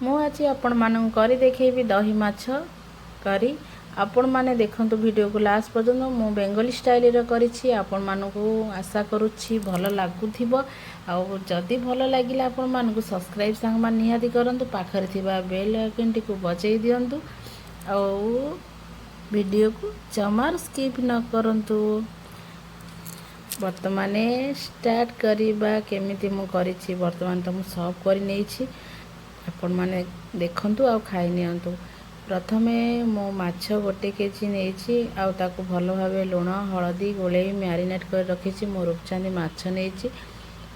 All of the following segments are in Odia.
ମୁଁ ଆଜି ଆପଣମାନଙ୍କୁ କରି ଦେଖେଇବି ଦହି ମାଛ କରି। ଆପଣମାନେ ଦେଖନ୍ତୁ ଭିଡ଼ିଓକୁ ଲାଷ୍ଟ ପର୍ଯ୍ୟନ୍ତ। ମୁଁ ବେଙ୍ଗଲୀ ଷ୍ଟାଇଲର କରିଛି। ଆପଣମାନଙ୍କୁ ଆଶା କରୁଛି ଭଲ ଲାଗୁଥିବ। ଆଉ ଯଦି ଭଲ ଲାଗିଲା ଆପଣମାନଙ୍କୁ, ସବସ୍କ୍ରାଇବ୍ ସାଙ୍ଗମାନେ ନିହାତି କରନ୍ତୁ, ପାଖରେ ଥିବା ବେଲ୍ ଆଇକନ୍ଟିକୁ ବଜାଇ ଦିଅନ୍ତୁ ଆଉ ଭିଡ଼ିଓକୁ ଜମାରୁ ସ୍କିପ୍ ନ କରନ୍ତୁ। ବର୍ତ୍ତମାନ ଷ୍ଟାର୍ଟ କରିବା କେମିତି ମୁଁ କରିଛି। ବର୍ତ୍ତମାନ ତ ମୁଁ ସବ୍ କରି ନେଇଛି, ଆପଣମାନେ ଦେଖନ୍ତୁ ଆଉ ଖାଇ ନିଅନ୍ତୁ। ପ୍ରଥମେ ମୁଁ ମାଛ 1 କେଜି ନେଇଛି ଆଉ ତାକୁ ଭଲ ଭାବେ ଲୁଣ ହଳଦୀ ଗୋଳେଇ ମ୍ୟାରିନେଟ୍ କରି ରଖିଛି। ମୁଁ ରୂପଚାନ୍ଦି ମାଛ ନେଇଛି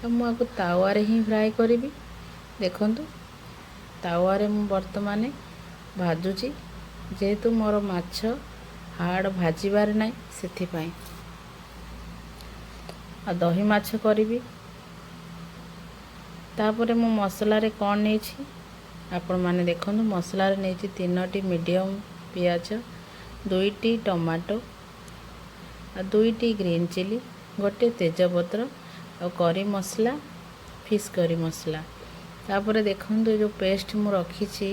ଆଉ ମୁଁ ଆକୁ ତାୱାରେ ହିଁ ଫ୍ରାଏ କରିବି। ଦେଖନ୍ତୁ, ତାୱାରେ ମୁଁ ବର୍ତ୍ତମାନ ଭାଜୁଛି। ଯେହେତୁ ମୋର ମାଛ ହାର୍ଡ଼ ଭାଜିବାର ନାହିଁ, ସେଥିପାଇଁ ଆଉ ଦହି ମାଛ କରିବି। ତାପରେ ମୁଁ ମସଲାରେ କ'ଣ ନେଇଛି ଆପଣମାନେ ଦେଖନ୍ତୁ। ମସଲାରେ ନେଇଛି ତିନୋଟି ମିଡ଼ିୟମ୍ ପିଆଜ, ଦୁଇଟି ଟମାଟୋ ଆଉ ଦୁଇଟି ଗ୍ରୀନ୍ ଚିଲି, ଗୋଟେ ତେଜପତ୍ର ଆଉ କରି ମସଲା, ଫିସ୍ କରି ମସଲା। ତାପରେ ଦେଖନ୍ତୁ, ଯେଉଁ ପେଷ୍ଟ ମୁଁ ରଖିଛି,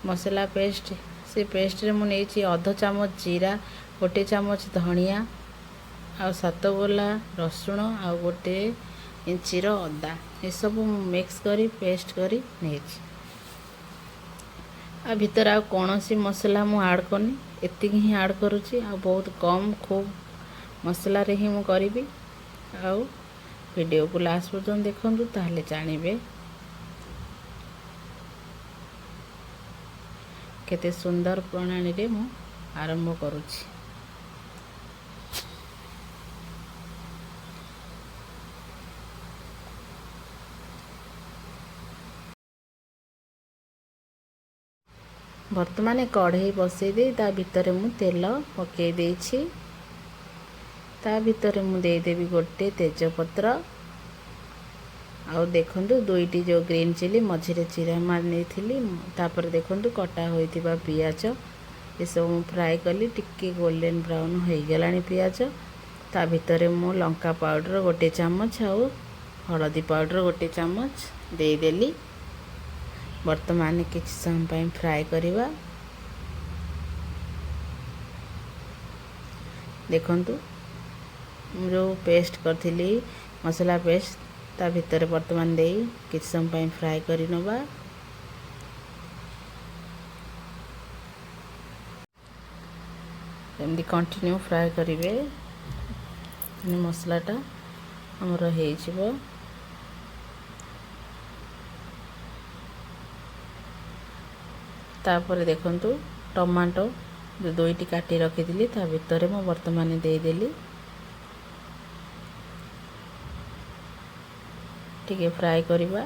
ମସଲା ପେଷ୍ଟ, ସେ ପେଷ୍ଟରେ ମୁଁ ନେଇଛି ଅଧ ଚାମଚ ଜିରା, 1 ଚାମଚ ଧଣିଆ ଆଉ ସାତ ଗୋଲା ରସୁଣ ଆଉ 1 ଇଞ୍ଚିର ଅଦା। ଏସବୁ ମୁଁ ମିକ୍ସ କରି ପେଷ୍ଟ କରି ନେଇଛି। ଆଉ ଭିତରେ ଆଉ କୌଣସି ମସଲା ମୁଁ ଆଡ଼୍ କରିନି, ଏତିକି ହିଁ ଆଡ଼୍ କରୁଛି। ଆଉ ବହୁତ କମ୍ ଖୁବ୍ ମସଲାରେ ହିଁ ମୁଁ କରିବି। ଆଉ ଭିଡ଼ିଓକୁ ଲାଷ୍ଟ ପର୍ଯ୍ୟନ୍ତ ଦେଖନ୍ତୁ, ତାହେଲେ ଜାଣିବେ କେତେ ସୁନ୍ଦର ପ୍ରଣାଳୀରେ ମୁଁ ଆରମ୍ଭ କରୁଛି। ବର୍ତ୍ତମାନ କଢ଼େଇ ବସେଇ ଦେଇ ତା ଭିତରେ ମୁଁ ତେଲ ପକାଇ ଦେଇଛି। ତା ଭିତରେ ମୁଁ ଦେଇଦେବି ଗୋଟେ ତେଜପତ୍ର। ଆଉ ଦେଖନ୍ତୁ, ଦୁଇଟି ଯେଉଁ ଗ୍ରୀନ୍ ଚିଲି ମଝିରେ ଚିରା ମାରି ନେଇଥିଲି। ତାପରେ ଦେଖନ୍ତୁ, କଟା ହୋଇଥିବା ପିଆଜ ଏସବୁ ମୁଁ ଫ୍ରାଏ କଲି। ଟିକେ ଗୋଲ୍ଡେନ୍ ବ୍ରାଉନ୍ ହୋଇଗଲାଣି ପିଆଜ। ତା ଭିତରେ ମୁଁ ଲଙ୍କା ପାଉଡ଼ର 1 ଚାମଚ ଆଉ ହଳଦୀ ପାଉଡ଼ର 1 ଚାମଚ ଦେଇଦେଲି। ବର୍ତ୍ତମାନ କିଛି ସମୟ ପାଇଁ ଫ୍ରାଏ କରିବା। ଦେଖନ୍ତୁ, ମୁଁ ଯେଉଁ ପେଷ୍ଟ କରିଥିଲି ମସଲା ପେଷ୍ଟ, ତା ଭିତରେ ବର୍ତ୍ତମାନ ଦେଇ କିଛି ସମୟ ପାଇଁ ଫ୍ରାଏ କରି ନେବା। ଏମିତି କଣ୍ଟିନ୍ୟୁ ଫ୍ରାଏ କରିବେ, ମସଲାଟା ଆମର ହେଇଯିବ। ତାପରେ ଦେଖନ୍ତୁ, ଟମାଟୋ ଯେଉଁ ଦୁଇଟି କାଟି ରଖିଥିଲି, ତା ଭିତରେ ମୁଁ ବର୍ତ୍ତମାନ ଦେଇଦେଲି। ଟିକେ ଫ୍ରାଏ କରିବା।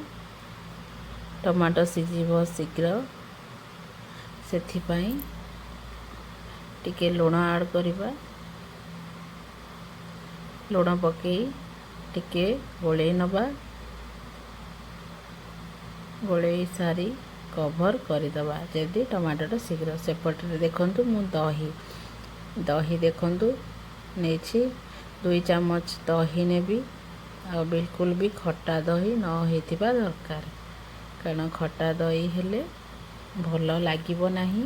ଟମାଟୋ ସିଝିବ ଶୀଘ୍ର, ସେଥିପାଇଁ ଟିକେ ଲୁଣ ଆଡ଼୍ କରିବା। ଲୁଣ ପକାଇ ଟିକେ ଗୋଳେଇ ନେବା। ଗୋଳେଇ ସାରି କଭର୍ କରିଦେବା, ଯଦି ଟମାଟୋଟା ଶୀଘ୍ର। ସେପଟରେ ଦେଖନ୍ତୁ, ମୁଁ ଦହି ଦହି ଦେଖନ୍ତୁ ନେଇଛି। 2 ଚାମଚ ଦହି ନେବି। ଆଉ ବିଲକୁଲ ବି ଖଟା ଦହି ନ ହେଇଥିବା ଦରକାର, କାରଣ ଖଟା ଦହି ହେଲେ ଭଲ ଲାଗିବ ନାହିଁ।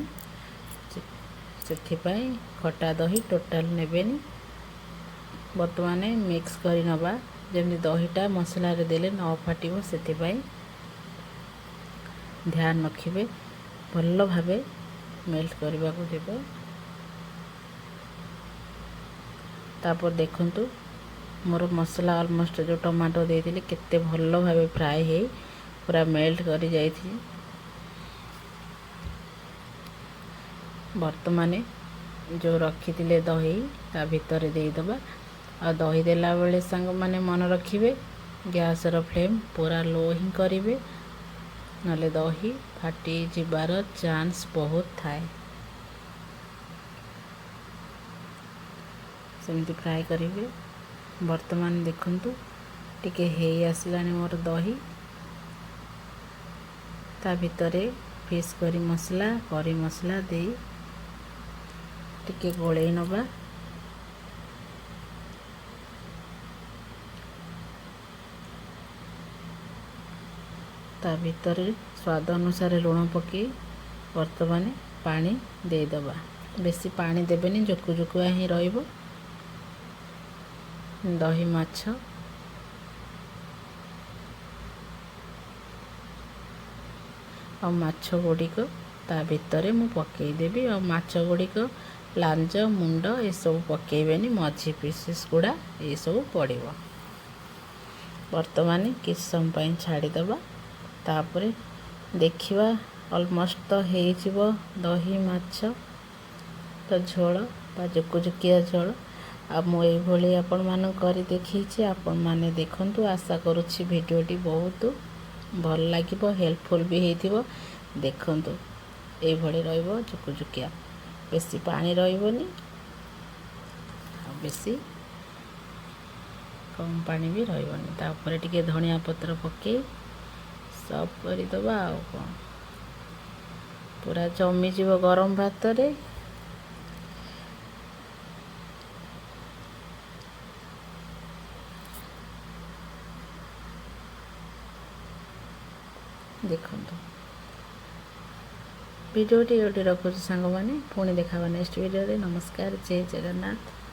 ସେଥିପାଇଁ ଖଟା ଦହି ଟୋଟାଲ୍ ନେବେନି। ବର୍ତ୍ତମାନ ମିକ୍ସ କରି ନେବା, ଯେମିତି ଦହିଟା ମସଲାରେ ଦେଲେ ନ ଫାଟିବ, ସେଥିପାଇଁ ଧ୍ୟାନ ରଖିବେ। ଭଲ ଭାବେ ମେଲ୍ଟ କରିବାକୁ ଦେବେ। ତାପରେ ଦେଖନ୍ତୁ, ମୋର ମସଲା ଅଲମୋଷ୍ଟ ଯେଉଁ ଟମାଟୋ ଦେଇଥିଲି, କେତେ ଭଲ ଭାବେ ଫ୍ରାଏ ହେଇ ପୁରା ମେଲ୍ଟ କରି ଯାଇଥିଲି। ବର୍ତ୍ତମାନ ଯେଉଁ ରଖିଥିଲେ ଦହି, ତା ଭିତରେ ଦେଇଦେବା। ଆଉ ଦହି ଦେଲାବେଳେ ସାଙ୍ଗମାନେ ମନେ ରଖିବେ, ଗ୍ୟାସ୍ର ଫ୍ଲେମ୍ ପୁରା ଲୋ ହିଁ କରିବେ, ନହେଲେ ଦହି ଫାଟିଯିବାର ଚାନ୍ସ ବହୁତ ଥାଏ। ସେମିତି ଫ୍ରାଏ କରିବେ। ବର୍ତ୍ତମାନ ଦେଖନ୍ତୁ, ଟିକେ ହେଇ ଆସିଲାଣି ମୋର ଦହି। ତା ଭିତରେ ଫିସ୍ କରି ମସଲା, କରି ମସଲା ଦେଇ ଟିକେ ଗୋଳେଇ ନେବା। ତା ଭିତରେ ସ୍ୱାଦ ଅନୁସାରେ ଲୁଣ ପକାଇ ବର୍ତ୍ତମାନ ପାଣି ଦେଇଦେବା। ବେଶୀ ପାଣି ଦେବେନି, ଜୁକୁଜୁକୁଆ ହିଁ ରହିବ ଦହି ମାଛ। ଆଉ ମାଛ ଗୁଡ଼ିକ ତା ଭିତରେ ମୁଁ ପକାଇଦେବି। ଆଉ ମାଛ ଗୁଡ଼ିକ ଲାଞ୍ଜ, ମୁଣ୍ଡ ଏସବୁ ପକାଇବେନି, ମଝି ପିସେସ୍ ଗୁଡ଼ା ଏସବୁ ପଡ଼ିବ। ବର୍ତ୍ତମାନ କିଛି ସମୟ ପାଇଁ ଛାଡ଼ିଦେବା, ତାପରେ ଦେଖିବା ଅଲମୋଷ୍ଟ ତ ହେଇଯିବ ଦହି ମାଛ ତ ଝୋଳ ବା ଜୁକୁଜୁକିଆ ଝୋଳ। ଆଉ ମୁଁ ଏଇଭଳି ଆପଣମାନଙ୍କୁ କରି ଦେଖେଇଛି, ଆପଣମାନେ ଦେଖନ୍ତୁ। ଆଶା କରୁଛି ଭିଡ଼ିଓଟି ବହୁତ ଭଲ ଲାଗିବ, ହେଲ୍ପଫୁଲ୍ ବି ହେଇଥିବ। ଦେଖନ୍ତୁ, ଏଇଭଳି ରହିବ ଜୁକୁଜୁକିଆ, ବେଶୀ ପାଣି ରହିବନି ଆଉ ବେଶୀ କମ୍ ପାଣି ବି ରହିବନି। ତାପରେ ଟିକେ ଧନିଆ ପତ୍ର ପକାଇ ସର୍ଭ କରିଦେବା। ଆଉ କ'ଣ, ପୁରା ଜମିଯିବ ଗରମ ଭାତରେ। ଦେଖନ୍ତୁ, ଭିଡ଼ିଓଟି ଏଇଠି ରଖୁଛି ସାଙ୍ଗମାନେ। ପୁଣି ଦେଖା ନେକ୍ସଟ ଭିଡ଼ିଓରେ। ନମସ୍କାର, ଜୟ ଜଗନ୍ନାଥ।